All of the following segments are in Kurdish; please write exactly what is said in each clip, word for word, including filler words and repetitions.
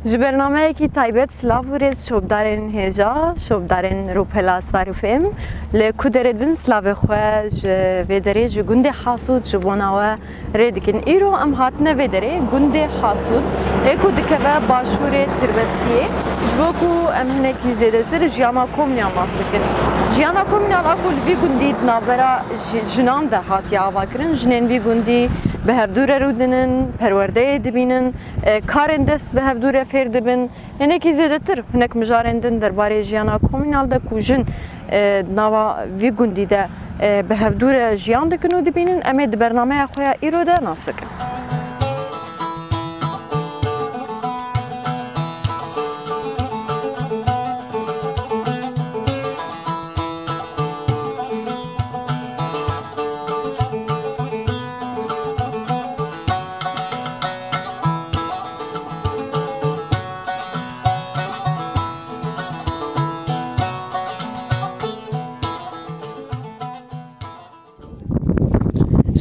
Ji bernameyekî taybet silav û rêz şopdarên hêja, şopdarên Rûpela Star F M. Li ku derê din silavê xwe ji vê derê ji gundê Hasûd ji bona we rê dikin. Îro em hatine vê derê, gundê Hasûd, ê ku dikeve başûrê Tirbeskiyê. Ji bo ku em hinekî zêdetir jiyana komînal nas bikin. Jiyana komînal a ku li vî gundî di navbera ji-, jinan de hatiye avakirin. Jinên vî gundî bi hevdû re rûdinin, perwerdeyê dibînin, e, karên dest bi hevdû re fêr dibin. Hinekî zêdetir, hinek mijarên din derbarê jiyana komînal de ku jin, e, nava vî gundî de, e, bi hevdû re jiyan dikin û dibînin, em ê di bernameya xwe ya îro de nas bikin.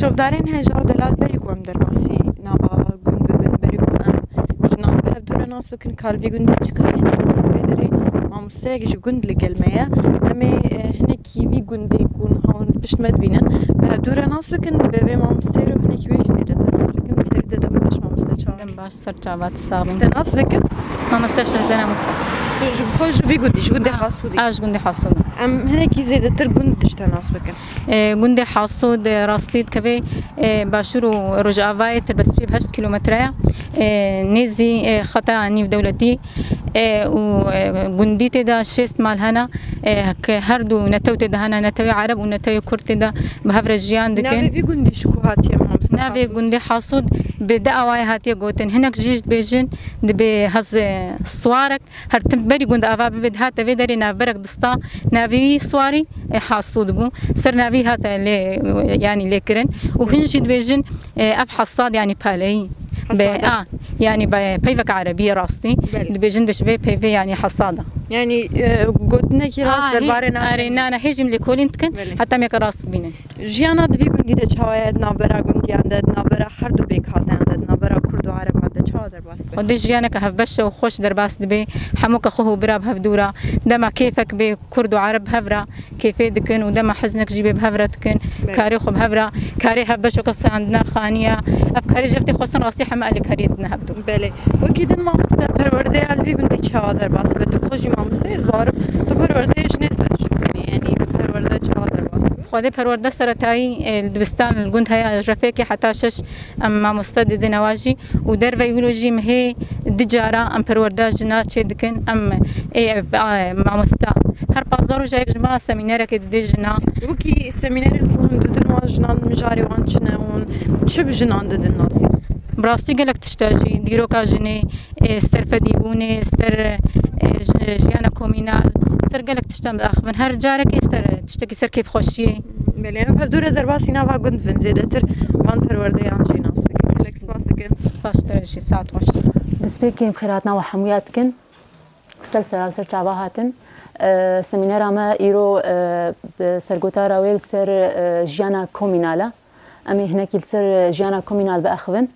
Şopdarên hêja û delal, berî ku em derbasî nava gund bibin, berî ku em jinan bi hevdû re nas bikin, ka li vî gundê çi karên dikin, vê derê mamosteyek ji gund li gel me ye. Em ê, e, hinekî vî gundê ku niha hûn pişt me dibînin, bi hevdû re nas bikin, bi vê mamosteyê re hinekî wê jî zêdetir nas bikin. Serî de dem baş mamoste, çawa? Dem baş, ser çava, tu sax bî. Te nas bikin? Mamoste Şehzena Musa. Tu ji, xwe ji vî gundî, ji gundê Hasûdî? A, ji gundê Hasûdî. Em hinekî zêdetir gund ji te nas bikin. E, gundê Hasûd, e, rastî dikeve, e, başûr û rojavayê Tirbespiyê bi heşt kîlometre ye. E, nêzî, e, xeta nîvdewletî, e, û, e, gundî tê de şêst mal hene, e, ke her du netew tê de hene, netewê Ereb û netewê Kurd tê de bi hev re jiyan dikin. Navê vî gundî ji ku hatiye, mamoste? Navê Hasûd? Gundê Hasûd bi du awayê hatiye gotin. Hinek jî dibêjin, dibê hez, e, siwarek, her tim berî gund ava bibe, dihate vê derê navberek dista, navê wî siwarî, e, Hasûd bû. Ser navî hate lê, yanî lê kirin. Û hin jî dibêjin, e, ev hesad, yanî paleyî. Be, Hesada. A, yanî be peyvek erebî ye rastî. Belê. Dibêjin bi ji vê peyvê, yanî hesada. Yanî, e, gotinekî rast A, derbarê hê, navê. Erê, nane, hê jî em lêkolîn dikin, Belê. Heta em yek rast bibînin. Jiyana di vî gundî de çawa ye, di navbera gundiyan de, di navbera her du pêkhateyan de, di navbera Kurd û Ereban de çawa derbas dibe? Xwedê jiyaneke hevbeş û xweş derbas dibe. Hemû ke xwe û bira bi hev dû re. Dema kêfek bê, Kurd û Ereb bi hev re kêfê dikin û dema hiznek jî bê bi hev re dikin. Belê. Karê xwe bi hev re, karê hevbeş û ke sandina xaniya. Ev karê ji xwestin rastî heme alîkariyê didine hev dû. Belê. Wekî din mamoste, perwerdeya li vî gundî çawa derbas dibe? Tu xwe jî mamoste yê, ez bawerim tu perwerdeyê jinê zêde dikin. Yanî perwerde çawa derbas dibe? Xwedê perwerde seretayî, e, li dibistan li gund heye, ji refêkê heta şeş em mamoste didin ewa jî û derveyî wilo jî em hê du cara em perwerde jina çê dikin. Em ê, ev, a, mamoste her pazdeh roja yek ji me semînerekê didê jina. Wekî semînerên ku hûn didin wan jinan, mijarê wan çi ne, hûn çi bi jinan didin nasî? Bi rastî gelek tişta jî, dîroka jinê, e, ser fedîbûnê, ser, e, ji-, jiyana komînal, ser gelek tiştan diaxivin. Her carekê ser, e, tiştekî ser kêfxweşiyê. Belê, em hevdû re derbasî nava gund bin zêdetir van perwerdeyan jî nas bikin. Gelek spas dikin. Spas te jî, saet xweş. Destpêkê em xêr hatina we hemûya dikin. Ser sera û ser çava hatin. E, semînera me îro, e, bi sergotara wê li ser, e, jiyana komînal e. Em ê hinekî li ser jiyana komînal biaxivin.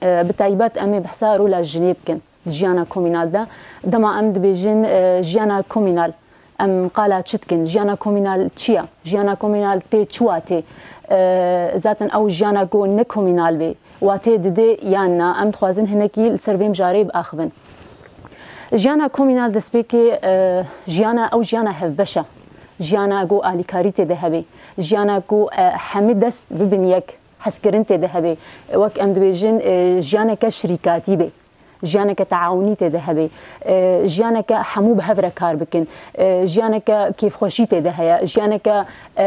E, bi taybet em ê behsa rola jinê bikin di jiyana komînal de. Dema em dibêjin, e, jiyana komînal, em qala çi dikin? Jiyana komînal çi ye? Jiyana komînal tê çi watê? E, zaten ew jiyana ku ne komînal bê, wateyê didê yan na? Em dixwazin hinekî li ser vê mijarê biaxivin. Jiyana komînal destpêkê, e, jiyana, ew jiyana hevbeş e. Jiyana ku alîkarî tê de hebe. Jiyana ku, e, hemî dest bibin yek, hezkirin tê de hebe. Wek em dibêjin, e, jiyaneke şirîkatî be. Jiyaneke teawunî tê de hebe. E, jiyaneke hemû bi hev re kar bikin. E, jiyaneke kêfxweşî tê de heye. Jiyaneke, e,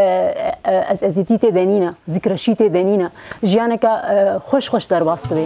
e, ez ezîtî tê de nîne. Zikreşî tê de nîne. Jiyaneke, e, xweş xweş derbas dibe.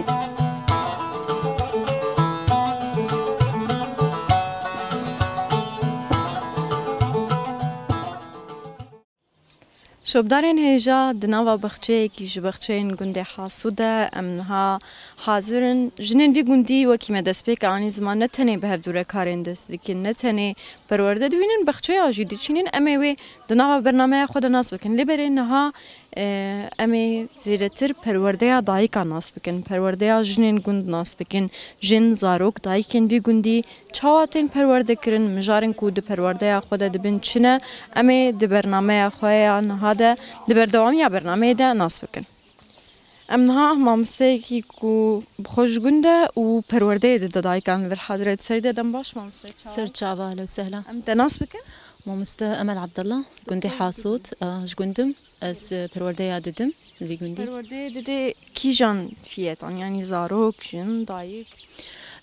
Şopdarên hêja di nava bexçeyekî ji bexçeyên gundê Hasû de em niha hazir in. Jinên vî gundî wekî me destpêk anî ziman ne tenê bi hevdû re karên dest dikin, ne tenê perwerde dibînin, bexçeya jî diçînin. Em ê wê di nava bernameya xwe de nas bikin. Lê berê niha, e, em ê zêdetir perwerdeya dayika nas bikin. Perwerdeya jinên gund nas bikin. Jin, zarok, dayikên vî gundî çawa tên perwerde kirin, mijarên ku di perwerdeya xwe de dibin çi ne, em ê di bernameya xwe ya niha de, di berdewamiya bernameyê de nas bikin. Em niha mamosteyekî ku bi xwe ji gund e û perwerdeyê dide dayikan li vir hazir e. Di serî de dem baş, mamoste, çawa? Ser çava, ehlen û sehlen. Em te nas bikin? Mamoste Emel Abdullah, gundê Hasûd, e, ji gund im. Ez, e, perwerdeya didim li vî gundî. Perwerdeyê dide kîjan fiyetan, yanî zarok, jin, dayik?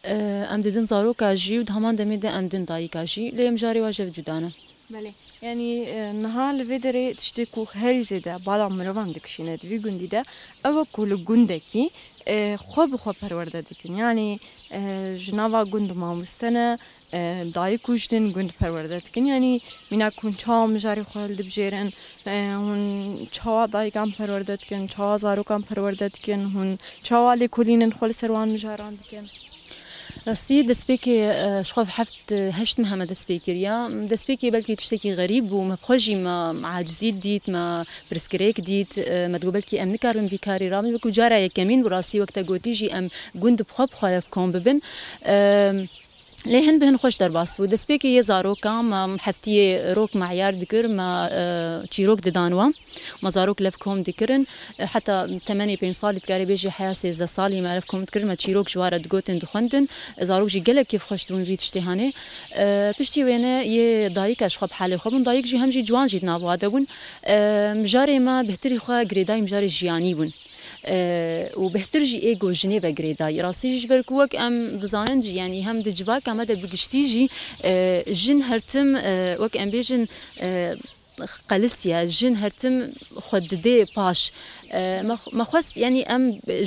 E, em didin zaroka jî û di heman demê de em din dayika jî, lê mijarê wa ji hev cuda ne. Belê. Yanî, e, niha li vê derê tiştê ku herî zêde bala mirovan dikişîne di vî gundî de, ew e ku li gundekî, e, xwe bi xwe perwerde dikin. Yanî, e, ji nava gund mamoste ne, e, dayik û jinên gund perwerde dikin. Yanî, mînak hûn çawa mijarê xwe hildibijêrin, e, hûn çawa dayikan perwerde dikin, çawa zarokan perwerde dikin, hûn çawa lêkolînên xwe li ser wan mijaran dikin? Rastî destpêkê, e, ji xwe heft, heşt meh me destpê kiriya. Destpêkê belkî tiştekî xerîb bû. Me bi xwe jî me, me acizî dît, me pirsgirêk dît, e, me digot belkî em nikarin vî karî rabin. Wekî cara yekemîn bû rastî, wek te gotî jî em gund bi xwe bi xwe levkom bibin. E, lê hin bi hin xweş derbas bû. Destpêkê yê zaroka me heftiyê rok meyar dikir, me, e, çîrok didan wan. Me zarok lev kom dikirin. E, heta temenê pênc salî dikare bêjî heya sêzdeh salî me lev kom dikirin. Me çîrok ji wa re digotin, dixwendin. E, zarok jî gelek kêfxweş dibûn vî tiştê hanê. E, piştî wêne yê dayika ji xwe bi halê xwe bûn. Dayik jî hem jî ciwan jî di nav wa de bûn. E, mijarê me bihtirî xwe girêdayî mijarê jiyanî bûn. E, û bihtir jî ê ku jinê ve girêdayî. Rastî jî ji ber ku wek em dizanin jî, yanî hem di civaka me de bi giştî jî, e, jin her tim, e, wek em bêjin, e, qelisî ye, jin her tim xwe didê paş. E, me, me xwest, yanî em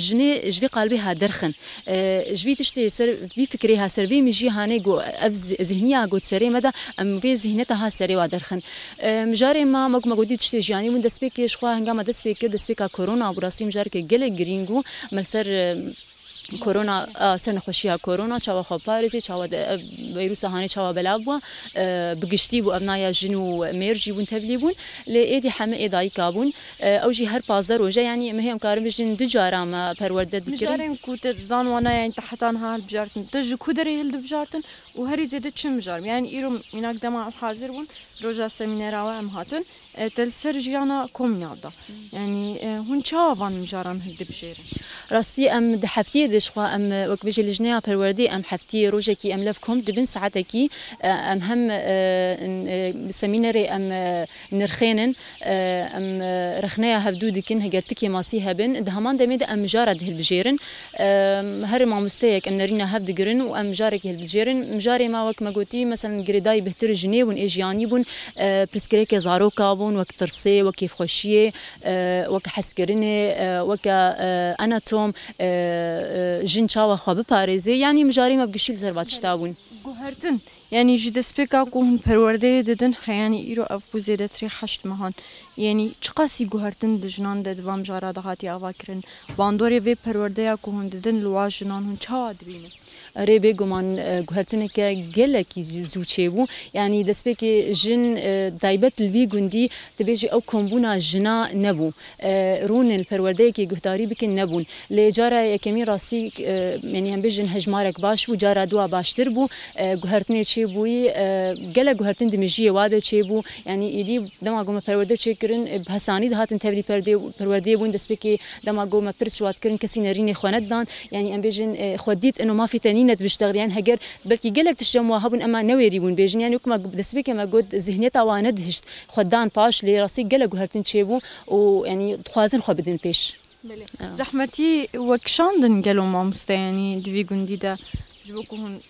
jinê ji vê qalbê ha derxin. E, ji vî tiştê ser, vî fikrê ha ser vê mijî hanê ku ev zi-, zihniya ku di serê me de em vê zihniyeta ha serê wa derxin. E, mijarê me, me ku me gotî tiştê jiyanî bûn, destpêkê ji xwe hengama dest pê kir, destpêka korona bû, rastî mijareke gelek girîng bû. Me li ser, e, korona, a, ser nexweşiya korona, çawa xwe parêzê, çawa de, ev vîrusa hanê çawa belav bû, e, bi giştî bû, ev naya jin û mêr jî bûn tevlî bûn. Lê êdî heme ê dayika bûn. E, ew jî her pazdeh roje, yanî em hê em karin bijin du cara me perwerde dikirin. Mijarên ku te didan wana, yanî te heta niha hilbijartin, te ji ku derê hildibijartin û herî zêde çi mijar? Yanî îro mînak dema em hazir bûn, roja semînera we em hatin. E, te li ser jiyana komîna da. Yanî, e, hûn çawa van mijaran hildibijêrin? Rastî em di heftiyê de ji xwe em, e, wek bêjî lijneya perwerdê em heftiyê rojekî em lev kom dibin saetekî, e, em hem, e, n-, e, semînerê em, e, nirxênin, e, em, e, rexneya hevdû dikin, heger ti kêmasî hebin, di heman demê de em mijara dihilbijêrin. E, her mamosteyek em nerîna hev digirin û em mijarekî hilbijêrin. Mijarê me wek me gotî, meselen girêdayî bihtir jinê bûn, ê jiyanî bûn, e, pirsgirêkê zaroka bûn, wek tirsê, wek kêfxweşiyê, e, wek hezkirinê, e, weke, e, anatom, e, e, jin çawa xwe biparêzê. Yanî mijarê me bi giştî li ser va tişta bûn. Guhertin, yanî ji destpêka ku hûn perwerdeyê didin, heyanî îro ev bû zêdetirî heşt mehan. Yanî çiqasî guhertin di jinan de di van mijara de hatiye avakirin? Bandorê vê perwerdeya ku hûn didin li wa jinan hûn çawa dibînin? Erê, bêguman, e, guhertineke gelekî zû, zû çêbû. Yanî destpêkê jin, e, taybet li vî gundî dibêjî ew kombûna jina nebû. E, rûnin li perwerdeyekê guhdarî bikin nebûn. Lê cara yekemîn rastî, e, yanî em bêjin hejmarek baş bû, cara dua baştir bû. E, guhertinê çêbûyî, e, gelek guhertin di mejiyê wa de çêbû. Yanî êdî dema ku me perwerde çêkirin, e, bi hesanî dihatin tevlî perdê, perwerdeyê bûn. Destpêkê dema ku me pirs ji wa dikirin, kesî nerînê xwe nedidan. Yanî em bêjin, e, xwe dît, ino mafê te nîne tu biştexilî. Yanî heger belkî gelek tişt cem wa hebûn, ema newêrî bûn bêjin. Yanî wek me destpêkê me got, zihniyeta wa nedihişt. Xwe dan paş, lê rastî gelek guhertin çêbû û yanî dixwazin xwe bidin pêş. Belê. Ya. Zehmetî we kişandin gelo mamoste, yanî di vî gundî de ji bo ku hûn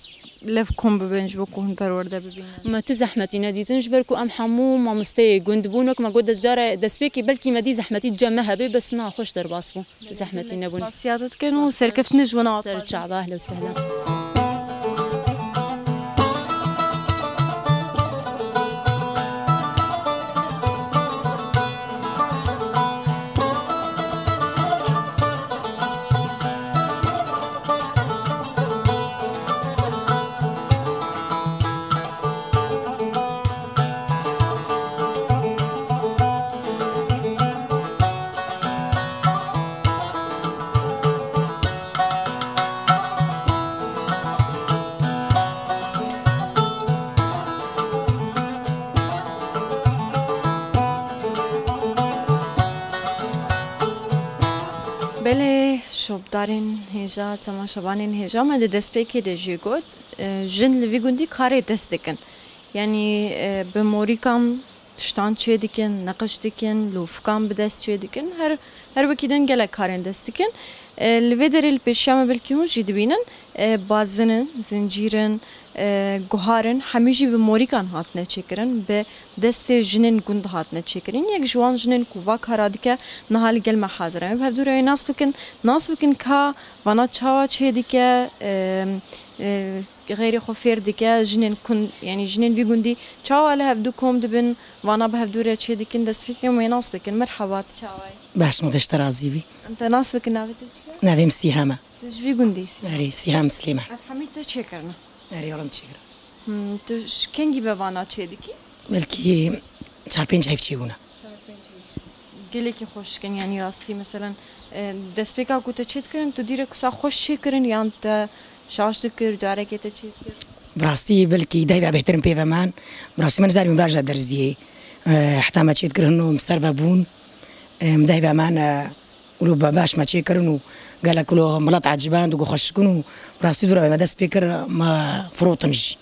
lev kom bibin, ji bo ku hûn perwerde bibînin? Me tu zehmetî nedîtin, ji ber ku em hemû mamosteyê gund bûn. Wek me got, destcara destpêkê belkî me dî zehmetî cem me hebe, bes niha xweş derbas bû. Tu zehmetî nebûn. Spasiya te dikin û serkeftinê ji wana. Ser çava, ehlen û sehlen. Belê, şopdarên hêja, temaşevanên hêja, me di destpêkê de jî got, e, jin li vî gundî karê dest dikin. Yanî, e, bi morîkan tiştan çê dikin, neqij dikin, lûfikan bi dest çê dikin. Her, her wekî din gelek karên dest dikin. E, li vê derê li pêşiya me belkî hûn jî dibînin, e, bazin in, zincîr in, e, guhar in, hemî jî bi morîkan hatine çêkirin, bi destê jinên gund hatine çêkirin. Yek ji wan jinên ku va kara dike, niha li gel me hazir e. Em bi hevdû re wê nas bikin, nas bikin ka vana çawa çê dike, e, e, xeyrê xwe fêr dike, jinên kun, yanî jinên vî gundî çawa li hevdû kom dibin, vana bi hevdû re çê dikin, destpêkê em wê nas bikin. Merheba, tu çawa yî? Baş, Xwedê ji te razî bî. Em te nas bikin, navê te çi ye? Navê min Sîham e. Tu ji vî gundî yî? Erê, Sîham Silêman. Ev hemî te çê kirine? Erê, oğlum çê kirine. Hmm, tu ji kengî ve vana çê dikî? Belkî çar pênc heyv çê bûne. Çar pênc heyv. Gelekî xweş dikin, yanî rastî, meselen, e, destpêka ku te çê dikirin, tu dîrek wisa xweş çê kirin, yan te şaş dikir, carekê te çê dikir? Bi rastî belkî dayva bêhtir in pê ve man. Bi rastî min zarî min raja derziyê. E, heta me çê dikir hino min ser ve bûn. E, min dayva man, e, Wilo be-, baş me çêkirin û gelek wilo milet eciband û xweş dikin û bi rastî dû re me dest pê kir, me firotin jî.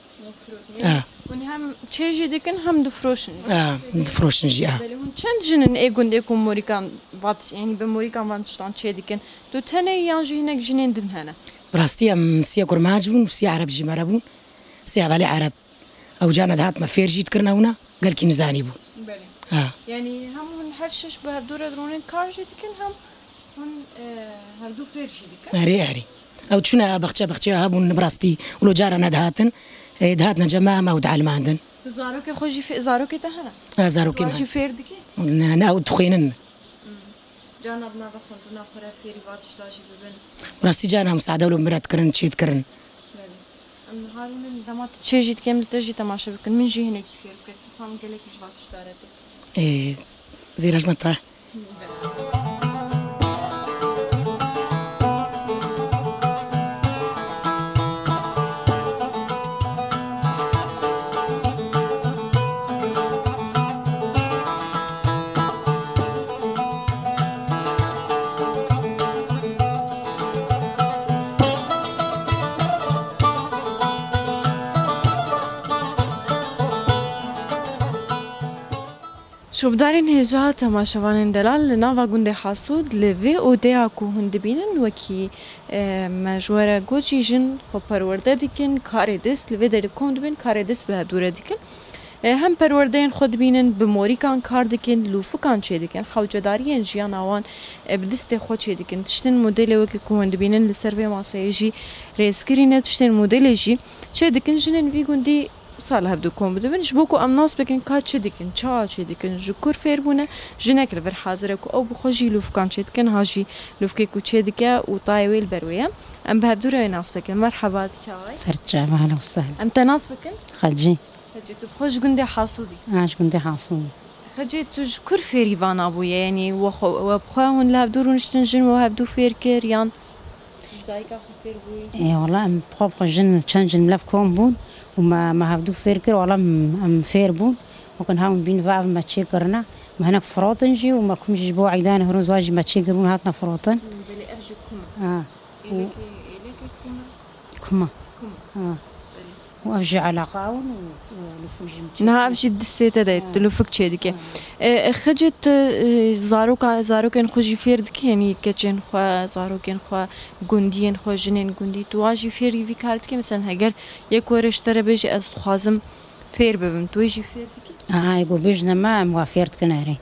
Firotin. Ha. Hûn hem çê jî dikin hem difroşin. Ha, difroşin jî, ha. Belê, hûn çend jin in ê gundê ku morîkan vat, yanî bi morîkan van tiştan çê dikin? Tu tenê yan jî hinek jinên din hene? Bi rastî em sê kurmanc bûn û sê ereb jî me re bûn. Sê hevalê ereb. Ew carna dihat me fêr jî dikirine wina, gelkî nizanî bû. Belê. Ha. Yanî hem hûn her şeş bi hevdû re dironin kar jî dikin, hem hûn, e, hevdû fêr jî dikin? Erê, erê. Ew çûne baxçe, baxçeya hebûn bi rastî, wilo cara nedihatin, e, dihatine cema em ew dielmandin. Tu zarokê xwe jî fê-, zarokê te hene? Ha, zarokê min. Tu jî fêr dikî? Ne, ne, ew dixwînin. Hmm. Carna bi nava xwendina xwe re fêrî va tişta jî bibin. Rastî carna musade wilo min re dikirin, çê dikirin. Belê. Em niha rûnin dema tu çê jî dike, em li te jî temaşe bikin. Min jî hinekî fêr bike. Dixwazim gelekî ji va tişta re tê. Ê, zêra ji me te. Şopdarên hêja, temaşevanên delal, li nava gundê Hasûd, li vê odeya ku hûn dibînin, wekî, e, me ji we re got jî, jin xwe perwerde dikin, karê dest, li vê derê kom dibin, karê dest bi hevdû re dikin. E, hem perwerdeyên xwe dibînin, bi morîkan kar dikin, lûfikan çê dikin, hewcedariyên jiyana wan, e, bi destê xwe çê dikin. Tiştên modêlê wekî ku hûn dibînin, li ser vê maseyê jî rêzkirî ne, tiştên modêlê jî çê dikin. Jinên vî gundî Wisa li hevdû kom bidibin, ji bo ku em nas bikin ka çi dikin, çawa çê dikin, ji kur fêr bûne, jinek li vir hazir e ku ew bi xwe jî lûfkan çê dike, niha jî lûfkê ku çê dike û tayê wê li ber wê ye. Em bi hevdû re wê nas bikin. Merheba, tu çawa yî? Ser çava, ehlen we sehlen. Em te nas bikin? Xecî. Xecî, tu bi xwe ji gundê Hasûdî? Ha, ji gundê Hasûdî. Xecî, tu ji kur fêrî vana bûye? Yanî we xwe, we bi xwe hûn li hevdû rûniştin, jin we hevdû fêr kir yan? Tu ji dayika xwe fêr bûyî? Ê, wela em bi xwe bi xwe jin, çend jin mlev kom bûn û me, me hevdû fêr kir, wela em, em fêr bûn. Wekî niha hûn bîn va ev me çê kirine. Me hinek firotin jî û me kum jî ji bo eydanê hûrûn ziwan jî me çê kiribûn hatine firotin. Hmm, belê ev jî kum e. Ha. Êlekê, êlekê kum e? Kum e. Kum e. Ha. Belê. Û ev jî eleqa û, û lufik jî min çê Niha ev dike. Jî distê te de, ha, tu lufik çê dike. Ha. E, e, Xecê, tu, e, zaroka, zarokên xwe jî fêr dikî, yanî keçên xwe, zarokên xwe, gundiyên xwe, jinên gundî, tu wan jî fêrî vî kar dikî? Mesela heger yek were ji te re bêje, ez dixwazim fêr bibim, tu wê jî fêr dikî? Aha, ê ku bêjine me, em wa fêr dikin erê.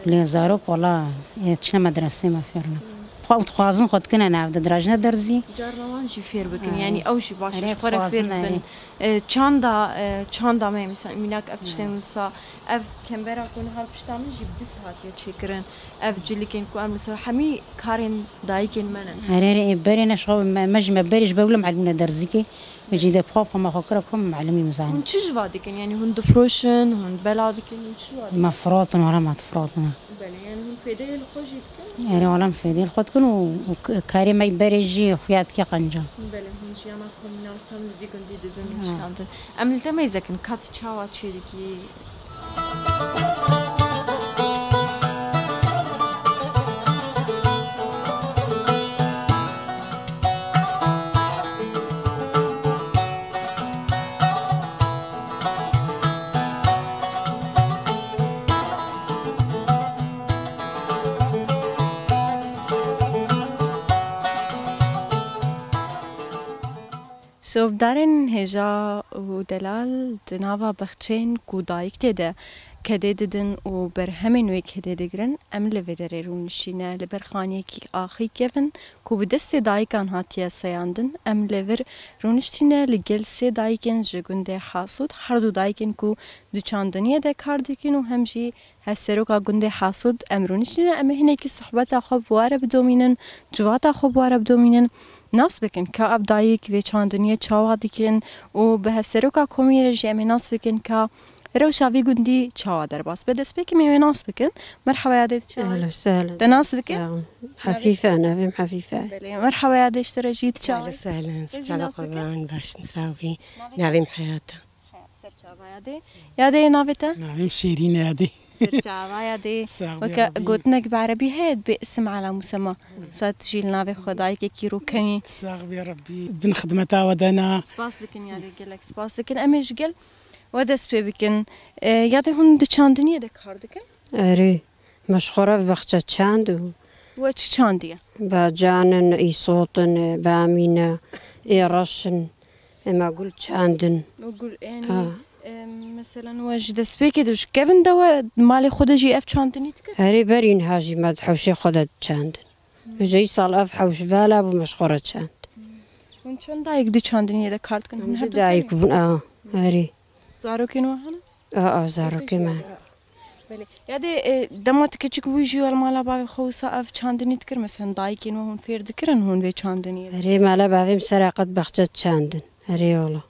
Lê zarok, wela, ê, çine medresê me fêr nakin. Xwe dixwazin xwe dikine nav de, dirajine derzî. Carna wan jî fêr bikin, erê, yanî ew jî baş e, erê, ji xwe re fêr dixwazin, bibin. Erê. E, çanda, e, çanda me, mesela, mînak ev tiştên, erê, wisa, ev kembera ku niha pişta min jî bi dist hatiye çêkirin. Ev cilikên ku em li ser hemî karên dayikên me ne. Erê, erê, ê berê ne, ji xwe me, me jî me berê ji ber wilo me elmîne derzîkê. Min jî dê bi xwe bi xwe me xwe kira ku min melimî min zanî. Hûn çi ji va dikin? Yanî hûn difroşin, hûn bela dikin, hûn çi ji va dikin? Me firotin, wela me difrotin. Belê, yanî hûn fêdeyê li xwe jî dikin? Erê, wela em fêdeyê li xwe dikin û, û k-, karê me berê jî xuya dike qenca. Belê, hûn jiyana komînal tam li vî gundî didin û, ha, şikandin. Em li te meyze kin, ka tu çawa çê dikî? Çavdarên hêja û delal di nava bexçeyên ku dayik tê de kedê didin û berhemên wê kedê digirin, em li vê derê rûniştîne. Li ber xaniyekî axî kevin ku bi destê dayikan hatiye seyandin, em li vir rûniştîne li gel sê dayikên ji gundê Hasûd, her du dayikên ku di çandiniyê de kar dikin û hem jî hevseroka gundê Hasûd, em rûniştîne, em ê hinekî sohbeta xwe bi we re bidomînin, civata xwe bi we re bidomînin. Nas bikin ka ev dayik vê çandiniyê çawa dikin û bi hevseroka komî re jî em ê nas bikin ka rewşa vî gundî çawa derbas be. Destpêkê em ê wê nas bikin. Merhaba yadê, tu çawa yî? Ehlen sehlen. Te nas bikin? Sağ ol. Hefîfe, navê min Hefîfe. Belê. Merhaba yadê, ji te re jî, tu çawa yî? Ehlen sehlen. Te jî çawa nas bikin? Qurban, baş in, sağ ol. Navê min Hayat e. Ser çava yadê. Yadê, navê te? Navê min Şêrîn e yadê. Ser çava yadê. Sağ ol, weke Rabbî. Gotinek bi erebî heye, bi isim ala musema. Sa tu jî li navê xwe dayikekî rûkenî. Sax bê Rabbî. Bin xidmeta we de ne. Spas dikin yadê, gelek spas dikin. Em ê ji gel we dest pê bikin. E, yadê hûn di çandiniyê de kar dikin? Erê. Me ji xwe re ev baxçe çand û. We çi çandiye? Bacan in, îsot in, bamî ne, ê reş in. Ema gul çandin. O gul, yani, Ha. e, meselen we ji destpêkê de ji kevin de we malê xwe de jî ev çandinî dikir? Herê berî niha jî me di hewşê xwe de çandin. Ji îsal ev hewş vala bû me ji xwe re çand. Hûn çend dayik di çandiniyê de kar dikin? Hûn du dayik bûn, a, herê. Zarokên we hene? A, a, zarokê me. Belê. Yadê, e, dema tu keçik bûyî jî li mala bavê xwe wisa ev çandinî dikir? Meselen dayikên we hûn fêr dikirin hûn vê çandiniyê? Erê, mala bavê min sera qet baxçe çandin. Erê wala.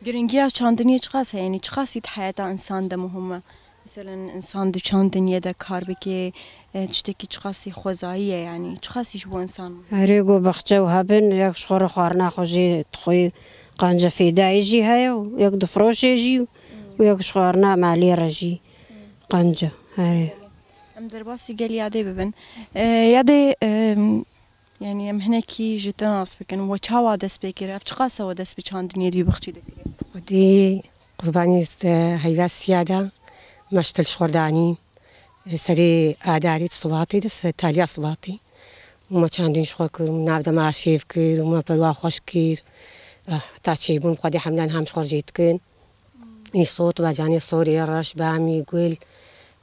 Giringiya çandiniyê çiqas heye? Yanî çiqasî di heyata însan de muhim e? Meselen însan di çandiniyê de kar bike, e, tiştekî çiqasî xwezayî ye, yanî çiqasî ji bo însan muhim e? Erê, go baxçe û hebin, yek ji xwe re xwarina xwe jê dixwî, qenca fêdayê jî heye û yek difroşê jî û yek ji xwarina malê re jî. Qenca, herê. Em derbasî gel yadê bibin. E, yadê, e, yanî em hinekî ji te nas bikin. We çawa dest pê kir? Ev çiqas e we dest bi çandiniyê di vî bixçî de kiriye? Xwedî qurbanî heyva siya de me ji til ji xwe danî. Serê adarî sibatî de, se-, taliya sibatî. Û me çandin ji xwe kir, û nav de me şêv kir, û me perwa xweş kir. Ah, ta çêbûn, xwedî hemdan hem ji xwe jê dikin. Îsot, bacanê sorê, reş, bamî, gul.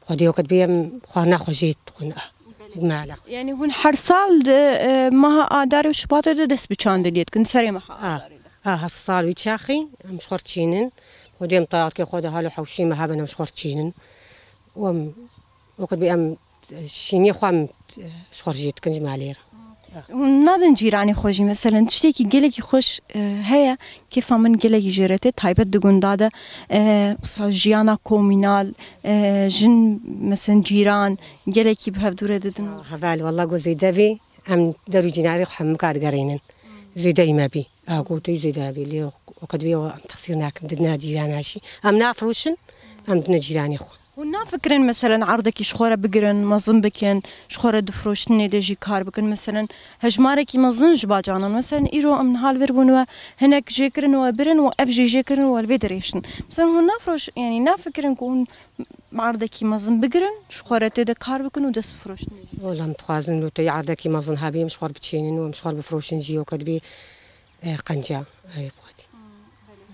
Xwedî wekit bê em xwarina xwe jê dixwin, ah, mala xwe. Yanî hûn her sal di, e, meha Adar û Şubatê de dest bi çandiniyê dikin, serê meha Ah, Adarê de? Ah, her sal wî çaxî em ji xwe çînin. Xwedî em tayarkê xwe de halo hewşî me hebin em ji xwe çînin. Û em wekit bê em şîniyê xwe em ji xwe jê dikin ji malê re. Hûn nadin cîranê xwe jî, meselen, tiştekî gelekî xweş, e, heye, kêfa min gelekî jê re tê, taybet di gunda de, e, wisa jiyana komînal, e, jin, meselen, cîran, gelekî bi hevdû re didin. Heval, wela go zêde bî, em der û cînarê xwe hemûka digerînin. Zêdeyî me bî. A, go tu zêde bî, lê wekit bê em texsîr nakin, didine cîrana jî. Em nafroşin, em didine cîranê xwe. Hûn nafikirin, meselen, erdekî ji xwe re bigirin, mezin bikin, ji xwe re di firoştinê de jî kar bikin? Meselen, hejmarekî mezin ji bacanan. Meselen, îro em niha li vir bûn we hinek jê kirin we birin û ev jê jê kirin we li vê dirêşin. Meselen, hûn nafroş-, yanî nafikirin ku hûn erdekî mezin bigirin, ji xwe re tê de kar bikin û dest bi firoştinê jî? Wela em dixwazin lûteyî erdekî mezin hebî, em ji xwe re biçênin û em ji xwe re bifroşin jî, wekit bê e, qenca, erê bi xwedî.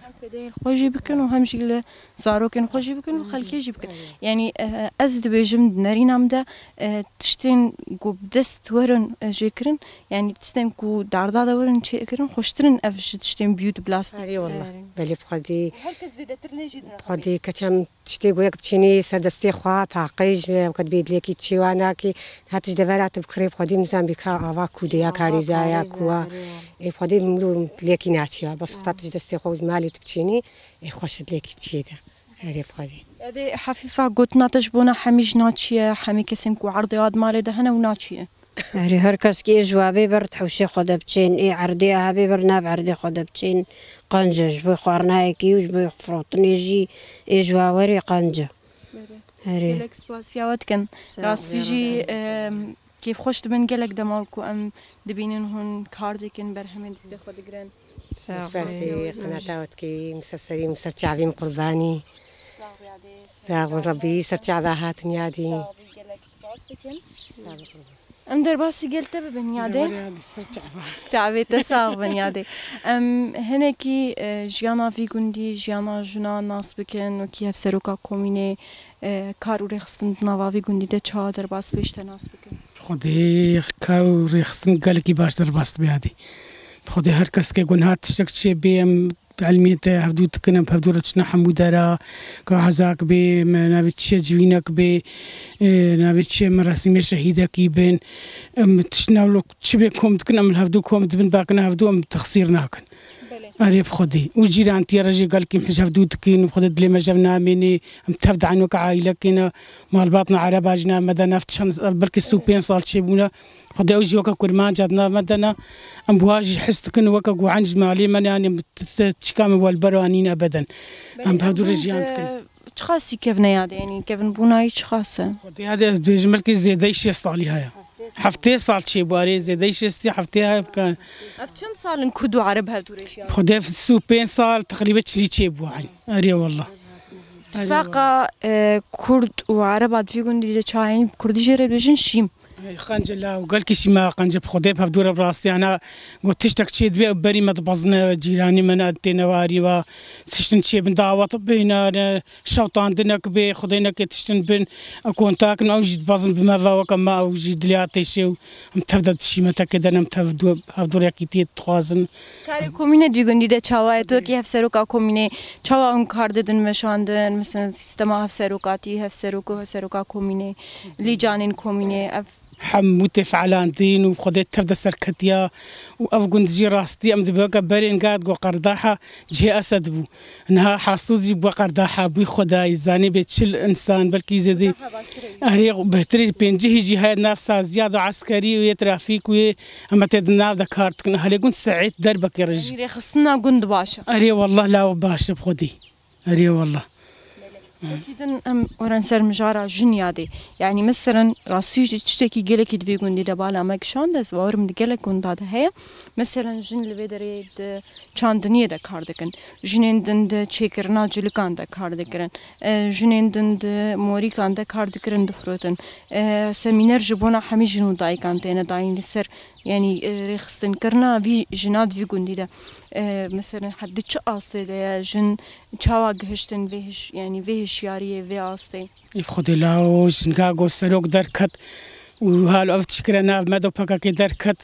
Hem fedayê xwe jî bikin û hem jî li zarokên xwe jî bikin û xelkê jî bikin. Erê. Yanî, e, ez dibêjim di nerîna min de, e, tiştên ku bi dest werin, e, jêkirin, yanî tiştên ku darda de werin çêkirin, xweştirin ev ji tiştên biyût, plastik. Erê wela. Erê. Belê bi xwedî. Her kes zêdetir ne jî Bi xwedî keça min tiştê ku yek biçînî ser destê xwe, paqij, wekit bê dilekî çê wa nakî, hatiş devera tu bikirê bi xwedî nizan bî ka ava ku de ya karêza ya ku wa. Ê bi xwedî min dilekî naçî wa. Bes wexta tu ji destê xwe û ji malê tu biçînî, ê xweş dilekî çê de. Erê bi xwedî. Edê Hefîfa gotina te ji bona hemî jina çi ye? Hemî kesên ku erdê wa di malê de hene û naçiye? Erê, her kes ki ê ji wa bê ber di hewşê xwe de biçên, ê erdê a hebê ber nav erdê xwe de biçên, qenc e, ji bo xwarinayekî û ji bo firotinê jî ê ji wa werê qenc e. Erê. Gelek spasiya we dikin. Sağ ol, Rastî jî, em, kêfxweş dibin gelek dema ku em dibînin hûn kar dikin, berhemên destê xwe digirin. Sağ ol. Spasiya qenata we dikî, min ser serî, min ser çavî min qurbanî. Sağ ol, Yadê. Sağ ol, Rebbî ser çava hatin Yadî. Sağ ol, gelek spas dikin. Sağ ol, qurban. Em derbasî gel te bibin yadê. Yadê, ser çava. Çavê te sax bin yadê. Em hinekî, e, jiyana vî gundî, jiyana jinan nas bikin, wekî hevseroka komînê, e, kar û rêxistin di nava vî gundî de çawa derbas bê ji te nas bikin? Xwedê kar û rêxistin gelekî baş derbas dibe yadê. Xwedê her kes ke gunehar tiştek çê bê, em Elmiyê te hevdû dikin, em hevdû re diçine hemû dera, ka ezak bê, me navê çiye civînek bê, e, navê çiye merasîmê şehîdekî bin. Em tiştine wilo çi bê kom dikin, em li hevdû kom dibin, dakine hevdû em texsîr nakin. Belê. Erê bi Xwedê. Û cîrantiye re jî gelkî em hej hevdû dikin, bi Xwedê dilê me jev namênê, em tev de eyn weke aîlekê ne, malbatna ereba jî nav me de nav çend, belkî sî û pênc sal çêbûne. Xwedê ew jî weke kurmanca di nav me de ne. Em bi wan jî his dikin, weke guhen ji malê me ne, yanî t-, t-, çika min welber anîn ebeden. Em bi hevdû re jiyan dikin. Çiqasî kevne yadê, yanî kevinbûna wî çiqas e? Xwedê yadê ez dibêjim belkî zêdeyî şêst salî heye. Heftê sal çêbû, erê zêdeyî şêstî heftê heye bike. Ev çend sal in Kurd û Ereb hevdû re jiyan? Xwedê sî û pênc sal, teqrîbe çilî çêbû eyn. Erê wallah. Tifaqa, e, Kurd û Ereba di vî gundî de çawa heyî, bi Kurdî jê re bêjin şîm. Ey, qence law, gelkî şîma qence bi Xwedê bi hevdû re bi rastî ana got tiştek çê dibe ew berî me dibezine cîranî me ne têne warî wa tiştin çê bin dawet bêne ne şewtandinek bê Xwedê neke tiştin bin kontak in ew jî dibezin bi me ve weke me ew jî dilya têşê û em tev de dişîme teke de ne em tev du-, hevdû re yekîtiyê dixwazin. Karê komînê di gundî de çawa ye? Tu wekî hevseroka komînê çawa hûn kar didin meşandin? Mesela sîstema hevserokatî, hevserok û hevseroka komînê, lîcanên komînê, ev hemû tê felandin û Xwedê tev de serketiya û ev gund jî rastî em dibe weke berên gat got qerdaha cihê Esed bû. Niha hasûd jî bû qerdaha bû Xwedayî zanî bê çil însan belkî zêdî. Erê bêhtirî pêncî jî heye nav saziya da eskerî û yê trafîk û yê em tê di nav de kar dikin. Helê gund saet derbekê re jî. Yanî rêxistina gund baş e. Erê wallah law baş e bi Xwedî. Erê wallah. Belê. Wekî din em werin ser mijara jin yadê. Yanî meselen rastî jî tiştekî gelekî di vê gundî de bala me kişand, ez bawerim di gelek gunda de heye. Meselen jin li vê derê di çandiniyê de kar dikin. Jinên din di çêkirina cilikan de kar dikirin. E, jinên din di morîkan de kar dikirin, difirotin. E, semîner ji bona hemî jin û dayikan têne dayîn li ser, yanî, e, rêxistinkirina vî jina di vî gundî de. E, meselen, di çi astê de ye? Jin çawa gihiştin vê hiş-, yanî vê hişyariyê, vê astê? Ê Xwedê lawo, jinga got serok derket û halo ev çi kire nav me de P K K derket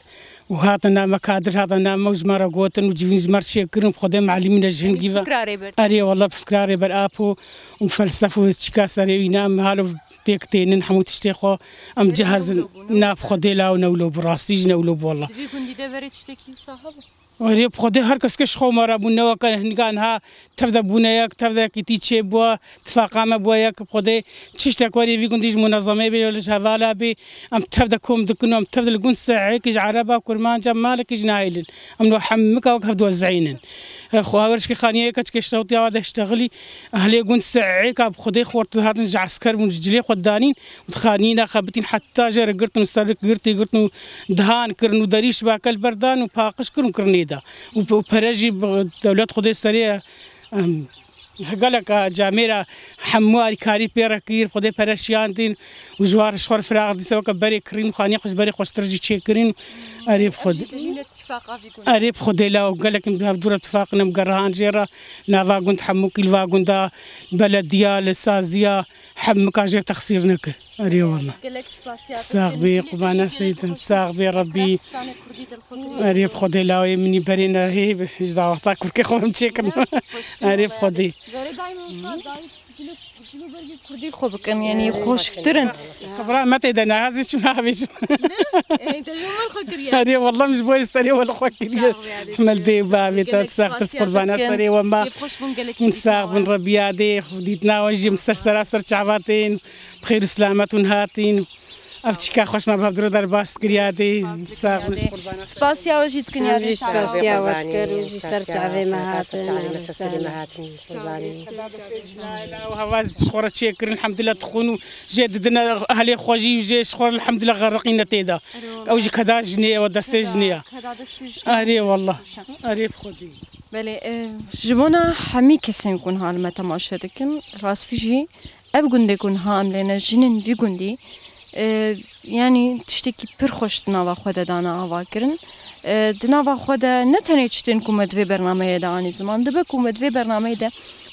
û hatin nav me kadir, hatin nav me û ji me re gotin û civîn ji me re çêkirin, Xwedê melimîne ji hingî ve. Fikra Rêber. Erê, wallah, bi fikra Rêber Apo û felsef û çika serê wî ne, em halo pêk tênin hemû tiştê xwe, em cihazin. Nav Xwedê lawo ne wilo bû, rastî jî ne wilo bû, wallah. Di vî gundî de verê tiştekî wisa hebû? Erê, bi Xwedê her kes ke ji xwe mara bû, ne weke hinga niha tev de bûne yek, tev de yekîtî çêbû, tifaqa me bû yek, bi Xwedê çiştek werê vî gundî ji munezemê bê, ji hevala bê, em tev de kom dikin û em tev de li gund sehekî ji ereba kurmanca malekî ji nahêlin. Em li hemika wek hev dozeynin. Xwe hawer ji xaniye yek keçikê şewtiya wa de ştexilî, ehlê gund seheka bi Xwedê xort dihatin ji esker bûn, ji cilê xwe danîn û dixanîna xebitîn heta jê re girtin û serik girtî girtin û dihan kirin û derî şibake li ber dan û paqij kirin û kirinê de. Û, û pere jî bi dewlet Xwedê serê, em, gelek camêra hemû alîkarî pê re kir, Xwedê pere şiyandin û ji war ji xwe re firaq dîse weke berê kirîn û xaniyê xwe ji berê xweştir jî çêkirin. Erê bi Xwedê. Ev jî delîle tîfaqa vî gundî. Erê bi Xwedê law gelek em bi hevdû re tifaqin em gerihan jê re nava gund hemûkî li va gunda belediya li saziya hemûka jê texsîr neke. Erê wala. Gelek spasiya. Sax bê, qurbana seyîd. Sax bê Rebbî. Erê bi Xwedê lawê min î berê ne hê ji daweta kurkê xwe em çêkirin. Erê bi Xwedê. Zerê dayî min wisa dayî cilû, cilû bergî kurdî xwe bikin, yanî xweşiktir in. Sibra me tê de ne, ez çi nabêjim. Ê, te ji min xwe kiriye. Erê, wallah, min ji bo serê we li xwe kiriye. Sax bê, erê, Himel dê û bavê te, sax bes qurbana serê we ma. Kêfxweş bûn, gelekî. Min sax bin, Rebiya dê, dîtina we jî min ser sera ser çava tên. Bi xêr û selamet hûn hatin. Ev çîka xweş me bi hevdû re derbas kiriya dê. Sax bin, qurbana. Spasiya we jî dikin ya dê. Spasiya we dikin, jî ser çavê me hatin. Qurbana. Hewa ji xwe re çêkirin, elhamdulillah, dixwin û jê didine ehlê xwe jî, jê ji xwe re, elhamdulillah, xeriqîne tê de. Ew jî keda jinê ye, destê jinê ye. Erê, wallah. Erê, bi Xwedê. Belê, e, ji bona hemî kesên ku niha li me temaşe dikin, rastî jî ev gundê ku niha em lê ne, jinên vî gundî, E, yanî tiştekî pir xweş di nava xwe de dane ava kirin. E, di nava xwe de ne tenê tiştên ku me di vê bernameyê de anî ziman, dibe ku me di vê bernameyê de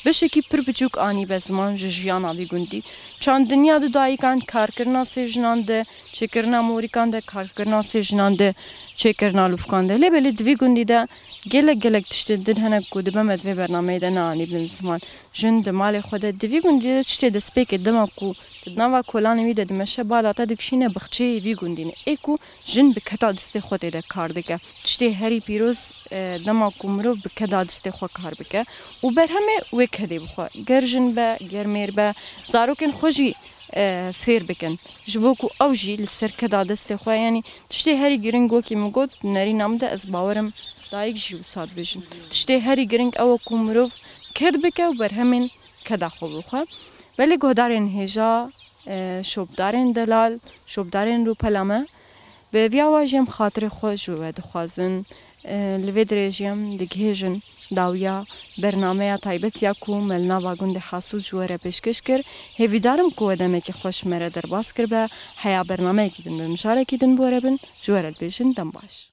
beşekî pir biçûk anî be ziman ji jiyana vî gundî. Çandiniya du dayikan, karkirina sê jinan de, çêkirina morîkan de, karkirina sê jinan de, çêkirina lûfkan de. Lê belê di vî gundî de gelek gelek tiştên din hene ku dibe me di vê bernameyê de neanîbin ziman. Jin di malê xwe de di vî gundî de tiştê destpêkê dema ku di nava kolanê wî de dimeşe, bala te dikişîne bixçeyê vî gundî ne. Ê ku jin bi keda distê xwe tê de kar dike. Tiştê herî pîroz, e, dema ku mirov bi keda distê xwe kar bike û berhemê wê kedê bixwe. Ger jin be, ger mêr be, zarokên xwe jî, e, fêr bikin. Ji bo ku ew jî li ser keda destê xwe, yanî tiştê herî giring wekî min got, nerîna min de ez bawerim dayik jî wisa dibêjin. Tiştê herî giring ew e ku mirov ked bike û berhemên keda xwe bixwe. Belê guhdarên hêja, e, şopdarên delal, şopdarên rûpela me, bi vî awayî jî em xatirê xwe ji we dixwazin. E, li vê dirêjî em digihêjin dawiya bernameya taybet ya ku me li nava gundê Hasûd ji we re pêşkêş kir. Hêvîdar im ku we demekî xweş me re derbas kiribe. Heya bernameyekî din bi mijarekî din bi we re bin, ji we re dibêjin dem baş.